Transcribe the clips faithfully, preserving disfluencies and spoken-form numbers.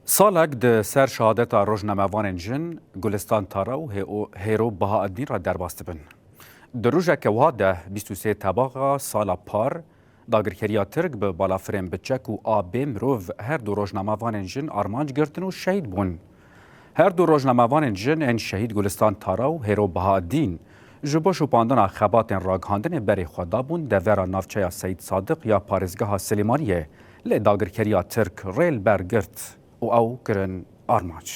Salek di ser şehadeta rojnamevanên jin Gulistan Tara û Hê-, û Hêro Bahaeddîn re derbas dibin. Di rojeke wiha de, bîst û sê Tebaxa sala par, dagirkeriya Tirk bi balafirên bi çek û a bê mirov her du rojnamevanên jin armanc girtin û şehîd bûn. Her du rojnamevanên jin ên şehîd Gulistan Tara û Hêro Bahaeddîn ji bo şopandina xebatên ragihandinê berê xwe dabûn devera navçeya Seyîd Sadiq ya parêzgeha Silêmaniyê, lê dagirkeriya Tirk rê li ber girt û ew kirin armanc.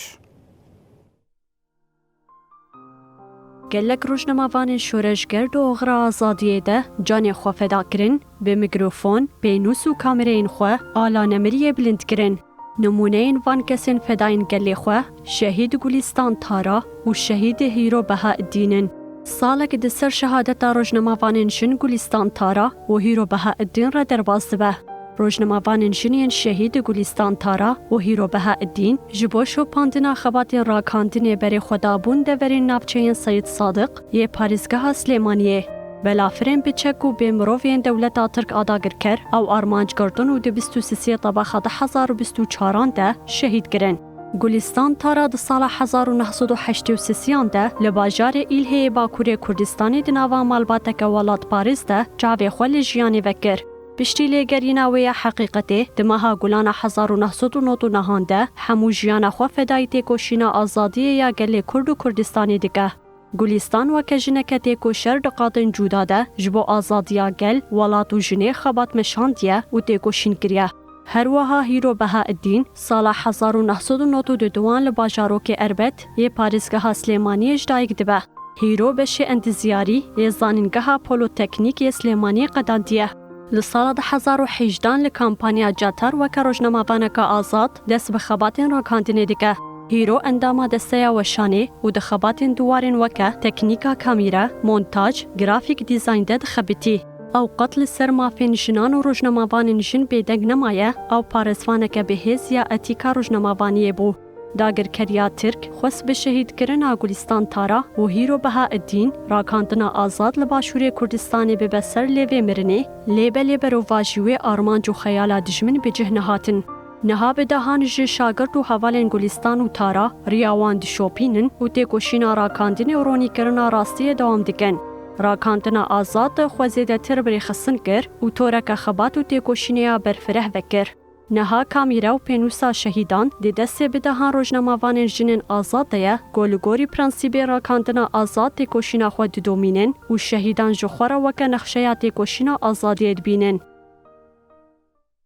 Gelek rojnamevanên şoreşger di oxira azadiyê de canê xwe feda kirin, bi mikrofon, pênûs û kamereyên xwe ala nemiriyê bilind kirin. Nimûneyên van kesên fedayên gelê xwe, şehîd Gulîstan Tara û şehîd Hîro Behaeddîn in. Salek di ser şehadeta rojnamevanên jin Gulîstan Tara û Hîro Behaeddîn re derbas dibe. Rojnamevanên jin yên şehîd Gulîstan Tara û Hîro Behaeddîn ji bo şopandina xebatên ragihandinê berê xwe dabûn deverên navçeyên Seyid Sadiq yê parêzgeha Silêmaniyê. Belafirên bi çek û bê mirov yên dewleta Tirk a dagirker ew armanc girtin û di bîst û sisê Tebaxa du hezar û bîst û çaran de şehîd kirin. Gulîstan Tara di sala hezar û neh sed û heştê û sisiyan de li bajarê Îlheyê Bakurê Kurdistanê di nava malbateke welatparêz de çavê xwe li jiyanê vekir. Piştî lêgerîna wê ya heqîqetê, di meha Gulana hezar û neh sed û nod û nehan de hemû jiyana xwe fedayî têkoşîna azadiyê ya gelê Kurd û Kurdistanê dike. Gulîstan weke jineke têkoşer di qadên cuda de ji bo azadiya gel, welat û jinê xebat meşandiye û têkoşîn kiriye. Her wiha Hîro Behaeddîn sala hezar û neh sed û nod û du li bajarokê Erbet yê parêzgeha Silêmaniyê ji dayik dibe. Hîro beşê endizyarî yê Zanîngeha Polîteknîk yê Silêmaniyê qedandiye. Li sala du hezar û hejdehan li kampanya Catar weke rojnamevaneke azad dest bi xebatên ragihandinê dike. Hîro endama Desteya Weşanê û di xebatên di warên weke teknîka kamîre, montaj, grafîk dîzayn de dixebitî. Ew qet li ser mafên jinan û rojnamevanên jin bêdeng nemaye, ew parêzvaneke bihêz ya etîka rojnamevaniyê bû. Dagirkeriya Tirk xwest bi şehîdkirina Gulîstan Tara û Hîro Behaeddîn ragihandina azad li Başûrê Kurdistanê bibe ser lêvê mirinê, lê belê berovajî wê armanc û xeyala dijmin bi cih nehatin. Niha bi dehan ji şagirt û hevalên Gulîstan û Tara riya wan dişopînin û têkoşîna ragihandinê û ronîkirina rastiyê dewam dikin. Ragihandina azad xwe zêdetir bi rêxistin kir û toreke xebat û têkoşînê ya berfireh vekir. Niha kamîre û pênûsa şehîdan di destê bi dehan rojnamevanên jinên azad de ye, ku li gorî prensîbê ragihandina azad têkoşîna xwe didomînin û şehîdan ji xwe re weke nexşeya têkoşîna azadiyê dibînin.